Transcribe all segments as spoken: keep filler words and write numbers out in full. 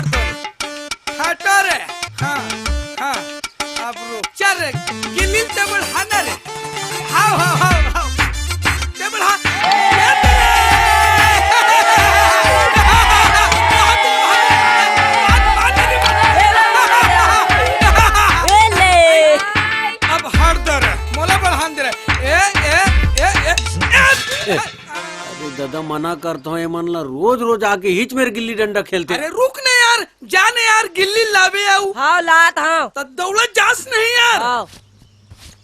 हटो रे। हाँ, हाँ। अब रुक। चल रे, गिल्ली ल ते बढ़ा ना रे। हाव, हाव, हाव, हाव। ते बढ़ा। ए ले। अब हट दे रे, मोला बढ़ान दे रे। ए, ए, ए, ए, ए। अरे दादा, मना करत हों, ये मन ला रोज रोज आके हिच मेर गिल्ली डंडा खेलथे। अरे रुक ना यार, जा ना यार, गिल्ली लाबे आऊ। हाव, लात हंव। त दौड़त जास नहीं यार। हाव।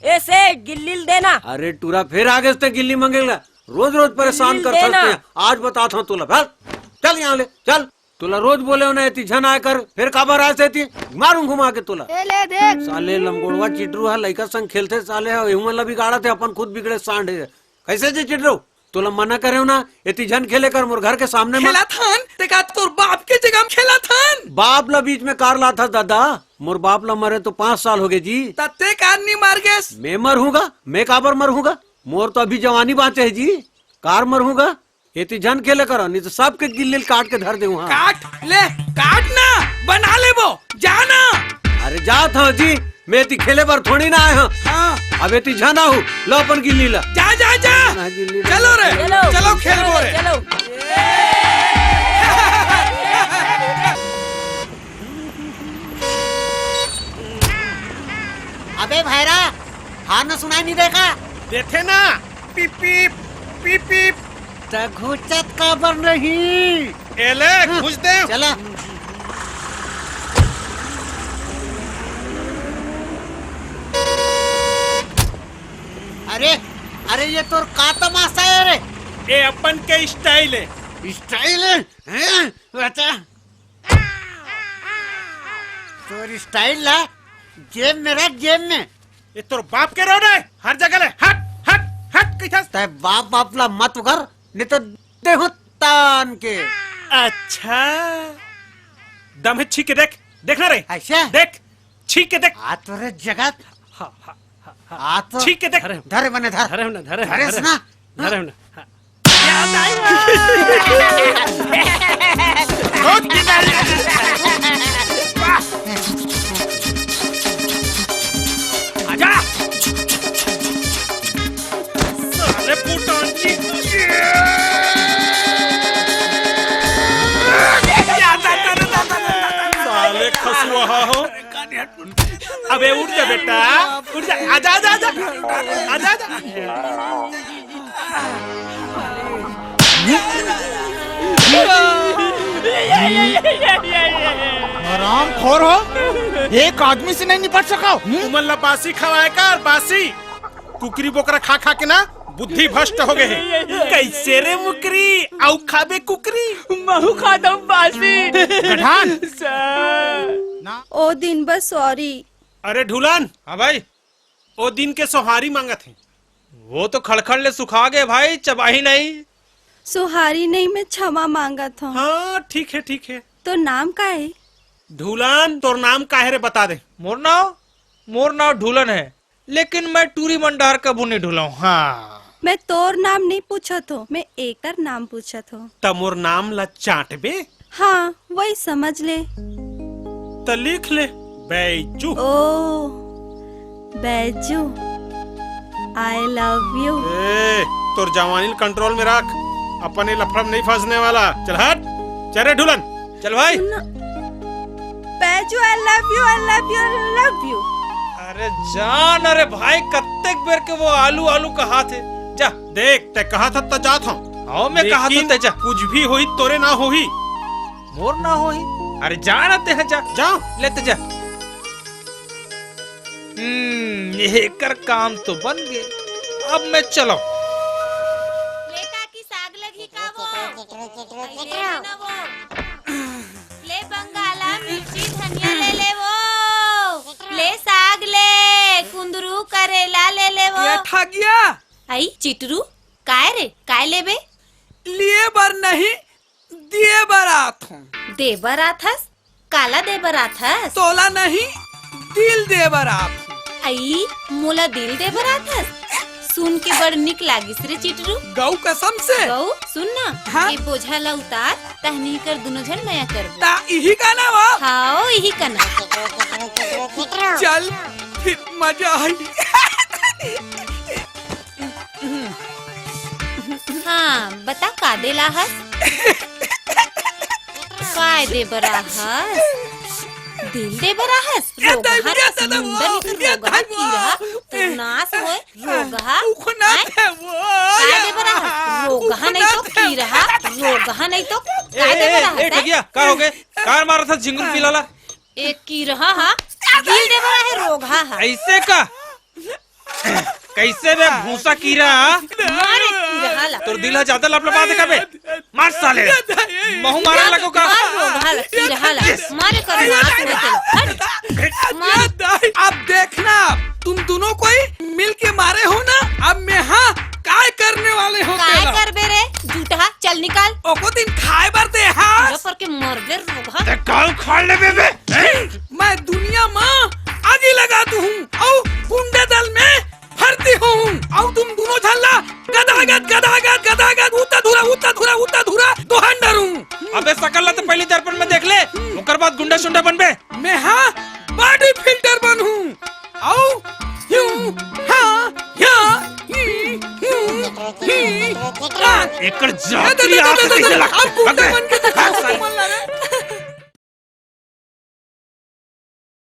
ए सेठ, गिल्ली ल देना। अरे टूरा, फेर आगे से गिल्ली मांगेला। रोज रोज परेशान गिल्ली ल करत देना। हस। आज बतात हंव तोला, चल, चल यहाँ ले, चल। तोला रोज बोले हों ना, एती झन आय कर, फेर काबर आय से एती? मारूं घुमा के तोला। ए ले देख। साले लंगोड़वा चिटरू ह लइका संग खेलथे, साले ह एहू मन ला बिगाड़त हे, अपन खुद बिगड़े सांड हे। कइसे जी चिटरू? तोला मना करे हों ना, एती झन खेले कर मोर घर के सामने म। खेलत हन, ते का तोर बाप के जगह म खेलत हन? बाप ला बीच में कार लात हस दादा, मोर बाप ला मरे तो पाँच साल होगे जी। त ते कार नी मर गेस? मैं मरहूंगा? मैं काबर मरहूंगा? मोर तो अभी जवानी बांचे हे जी, कार मरहूंगा? एती झन खेले करो, नहीं तो सबके गिल्ली ल काट के धर देहूं। हाँ। काट ले, काट ना, बना लेबो, जा ना। अरे जात हंव जी, मैं एती खेले बर थोड़ी ना आय हंव। हाँ। अब एती झन आहू, लो अपन गिल्ली ला। जा, जा, जा। ना गिल्ली ला। चलो रे, चलो। चलो खेलबो रे। चलो। अबे भैरा, हार न सुनाई नहीं देगा? देथे ना, पिप पिप, पिप पिप। त घुचत काबर नहीं? एले, हाँ, घुच दे। चला। अरे, अरे, ये तोर का तमाशा है रे? ए अपन के style है। Style है? हैं? बता। तोर style ला जेब में रख, जेब में। ये तोर बाप के रोड है, हर जगह ले हट, हट, हट कहिथस। तै बाप, बाप ला मत उघर, नहीं तो देहूं तान के। अच्छा, दम है, छीक के देख, देख ना रे, ऐसे? देख, छीक के देख। आ तोरे जगह। हाँ, हाँ, हाँ, हाँ। आ तो छीक के देख। धरे, धरे बने धर। धरे हो ना, धरे हो, धरे धरे हो। सुना। धरे हो ना। हाँ। आजा। साले पुटान की। साले खसुआ हो। अबे उठ जा बेटा, उठ जा, आजा, आजा, आजा, आजा, आजा। हरामखोर हो, एक आदमी से नहीं निपट सका। तुमन ला बासी खवाए का, और बासी कुकरी बोकरा खा खा के ना बुद्धि भ्रष्ट हो गए है। कैसे रे मुकरी, आऊ खाबे कुकरी? महू खादम बासी। गठान। सर। ना। ओ दिन बस sorry। अरे ढुलन। हाँ भाई। ओ दिन के सोहारी मांगत हे। वो तो खड़खड़ ले सुखा गए भाई, चबाही नहीं। सोहारी नहीं, मैं क्षमा मांगत हूँ। हाँ, ठीक है, ठीक है। तो नाम का है? ढुलन, तोर नाम का है रे, बता दे। मोर नाव, मोर नाव ढुलन है, लेकिन मैं टूरी मन डहर कभू नहीं ढुलाऊं। हाँ। मैं तोर नाम नहीं पूछत हो, मैं एकर नाम पूछत हो। त मोर नाम ला चाटबे? हाँ, वही समझ ले। त लिख ले, बैजू। ओ, बैजू, I love you। ए, तोर जवानी ल control में रख, अपने लफड़ा में नहीं फंसने वाला। चल हट, चल रे ढुलन, चल भाई। सुन ना, Baiju, I love you, I love you, I love you। अरे जान, अरे भाई, कत्तेक बेर के वो आलू, आलू कहाथे। जा। देख, तै कहाथा त जात हूँ। हाँ, मैं कहाथा लेकिन तै जा। कुछ भी होही, तोरे ना होही। मोर ना होही? अरे जा ना तै, जा। जाओ। ले तै जा। हम्म, एकर काम तो बन गए। अब मैं चलो। लेटा की साग लगी का वो? अरे ना वो। ले बंगाला मिर्ची धनिया ले ले वो। ले साग ले, कुंदरू करेला ले ले वो। ये ठगिया। आई चिटरू, काय रे, काय लेबे? लिए बर नहीं, दिए बर आत हूँ। दे बर आथस? काला दे बर आथस? तोला नहीं, दिल दे बर आत हूँ। आई, मोला दिल दे बर आथस? तुन के बड़ निक लागिस रे चिटरू। गऊ कसम से। गऊ, सुन ना, हाँ? ये बोझा ला उतार, तहनी कर दुनो झन मया करबो। ता इही का ना वो? हाओ, इही का ना। चल, फिर मजा आई। हाँ, बता का दे ला हस? काय दे बर आहस? दिल दे बर आहस? ए, रोगहा दाई, ए, नस दादा, मुंडा वो, निकर ए, रोगहा दाई, वो। कीरा, तोर नास होय, रोगहा। उखना आय? दे वो, काय दे बर आहस? रोगहा नहीं तो उखना दे। कीरा, रोगहा नहीं तो काय दे बर आहस, ए, ए, आय? ठगिया, का हो गए? कार मारत हस झिंगुर पीला ला? ए कीरा हा, दिल दे बर आहे रोगहा हा। ऐसे का? कैसे बे भूसा कीरा? मारे कीरा हाला। तोर दिल ह ज्यादा लपलपा दे का बे? मार साले। महू मारे लगो का? मार रोगहा ला, कीरा हाला। मारे कर नाक में तेल। हट। मार। अब देखना, तुम दोनों कोई मिल के मारे हो ना, अब मैं हाँ काय करने वाले हो काय तेला? करबे रे? जूठा, चल निकाल। ओको दिन खाए बर दे हाँ। कीरा पर के मरबे रोगहा। ते काल खा लेबे बे? हैं? मैं दुनिया मा आगी लगा दूं हूँ, अउ गुंडा दल में भर्ती हूँ, अउ तुम दोनों झन ला गदागद, गदागद, गदागद, उता धुरा, उता धुरा, उता धुरा, दोहन डरूं। अबे सकल ला तो पहली दर्पण में देख ले, ओकर बाद गुंडा सुंडा बनबे। मैं हाँ बॉडी फिल्टर बनहूँ, अउ यूं, हाँ, हाँ, ही, हूँ, ही, हाँ। एकर जात्री आँख कैसे लगथे? अब गुंडा बन के दिखा, हाँ, साले। मन लगे।